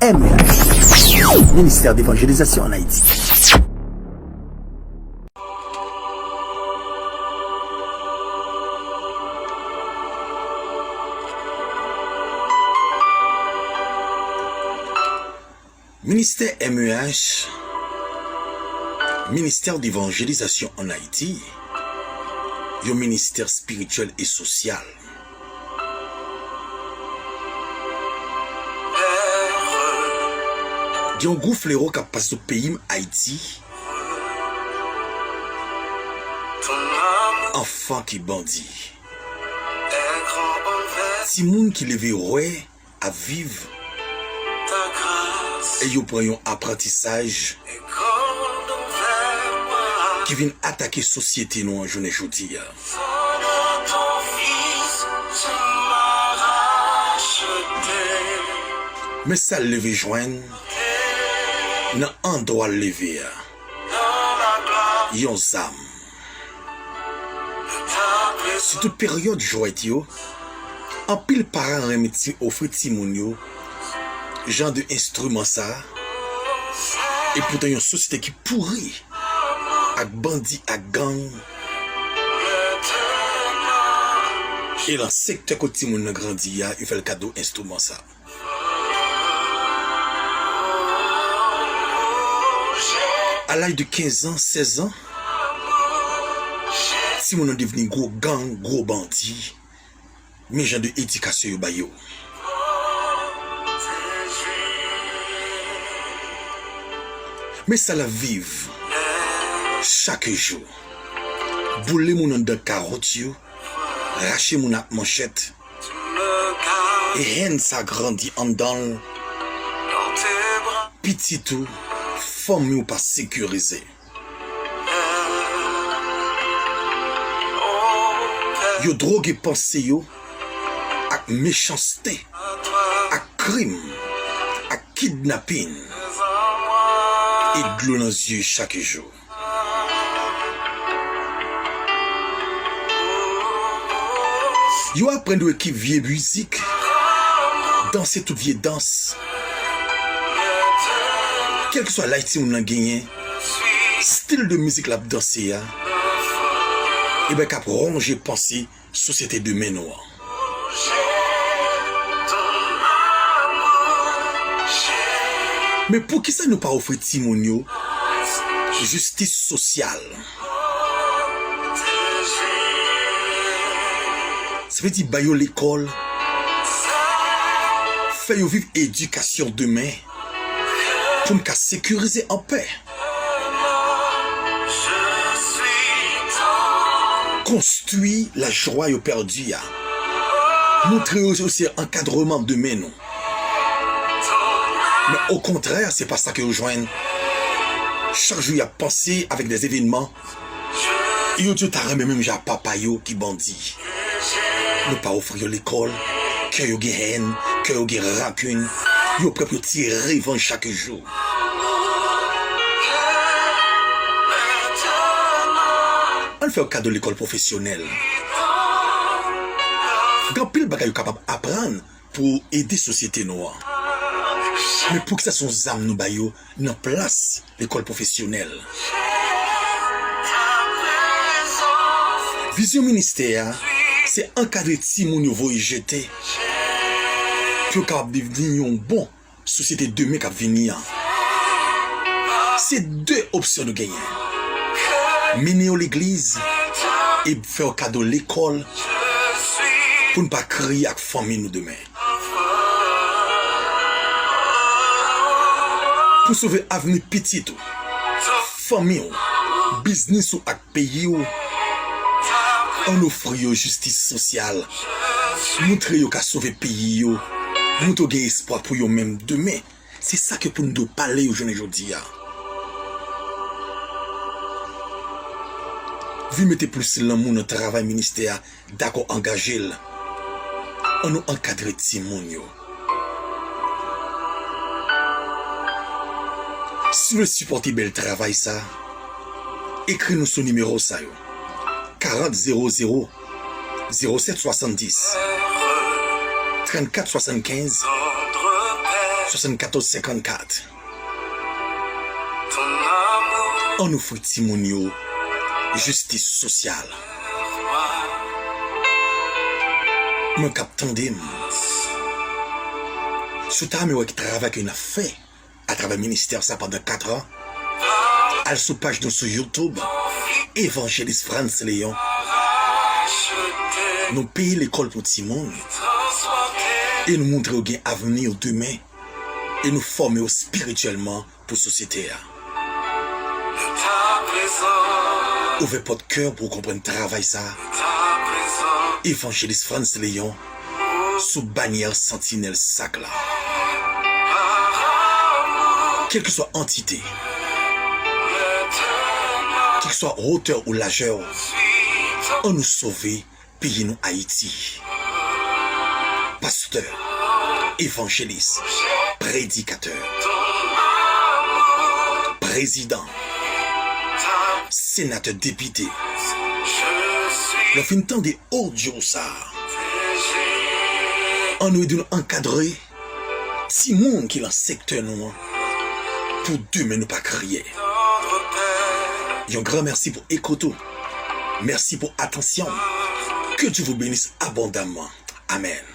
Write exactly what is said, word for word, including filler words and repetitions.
M E H, Ministère d'Évangélisation en Haïti. Ministè M E H, Ministère d'Évangélisation en Haïti, yon ministè espirityèl e sosyal. Gen yon gwo flewo k ap pase sou peyi m, Ayiti. Anfan ki bandi. Timoun ki leve wè ap viv e yo pran yon aprantisaj ki vin atake sosyete nou an jounen jodi a. Men sa l leve jwenn nan andwa l leve a, yon zam. Sitou peryòd jwèt yo, anpil paran renmen ti, ofri timoun yo jan de enstriman sa a, epoutan yon sosyete ki pouri ak bandi, ak gang, e nan sektè kote timoun nan grandi a, yo fè l kado enstriman sa a. A laj de kenz an, sèz an, timoun nan devni gwo gang, gwo bandi. Men jan de edikasyon yo ba yo. Men sa l ap viv chak jou. Boule moun anndan kawotch yo, rache moun ak manchèt. E hèn sa grandi anndan l. Pitit ou, fanmi w pa sekirize. Yo dwoge panse yo ak mechanste, ak krim, ak kidnapin, e dlo nan zye chak jou. Yo aprann yo ekip vye mizik, danse tout vye dans. Kèlkeswa laj timoun nan genyen, stil de mizik l ap danse a, e ben k ap wonje panse sosyete demen nou an. Men poukisa nou pa ofri timoun yo jistis sosyal? Sa vle di ba yo lekòl, fè yo viv edikasyon demen pou n ka sekirize anpè. Konstwi lajwa yo pèdi a. Montre yo se ankadreman demen nou. Men okontrè, se pa sa ke yo jwenn. Chak jou y ap panse avèk de evènman. E yo di yo ta renmen menm jan ak papa yo ki bandi. Nou pa ofri yo lekòl, kè yo gen hèn, kè yo gen rakin, yo prè pou yo tire revanj chak jou. Ann fè yo kado lekòl pwofesyonèl. Gen anpil bagay yo kapab aprann pou ede sosyete nou an. Men poukisa se yon zam nou ba yo nan plas lekòl pwofesyonèl? Vizyon ministè a, se ankadre timoun yo voye jete, pou yo kapab devni yon bon sosyete demen k ap vini an. Se de opsyon nou genyen. Mennen yo legliz e fè yo kado lekòl pou n pa kriye ak fanmi nou demen. Pou sove avni pitit ou, fanmi w, biznis ou ak peyi w, ann ofri yo jistis sosyal. Montre yo ka sove peyi yo. Montre yo gen espwa pou yo menm demen. Se sa ke pou n dwe pale yo jounen jodi a. Vin mete plis lanmou nan travay ministè a, dakò angaje l. Ann nou ankadre timoun yo. Si w vle sipòte bèl travay sa, ekri nou sou nimewo sa yo: karant zewo zewo, zewo sèt swasanndis, trannkat swasannkenz, swasannkatòz senkannkat. Ann ofri timoun yo jistis sosyal. Mwen k ap tande m, si w ta renmen wè ki travay ke n ap fè atravè ministè sa pandan kat an, al sou paj nou sou YouTube, Evanjelis Frantz Léon. Nou peye lekòl pou timoun e nou montre yo gen avni demen. E nou fòme yo espirityèlman pou sosyete a. Ouvè pòt kè w pou w konprann travay sa a. Evanjelis Frantz Léon, sou banyè Santinèl Sak la. Kèlkeswa antite, kèlkeswa wotè ou lajè w, ann nou sove peyi nou Ayiti. Pastè, evanjelis, predikatè, prezidan, senatè, depite, lè w fin tande odyo sa a, ann nou ede nou ankadre timoun ki lan sektè nou an, pou demen nou pa kriye. Yon gran mèsi pou ekout ou. Mèsi pou atansyon. Que Dieu vous bénisse abondamment. Amèn.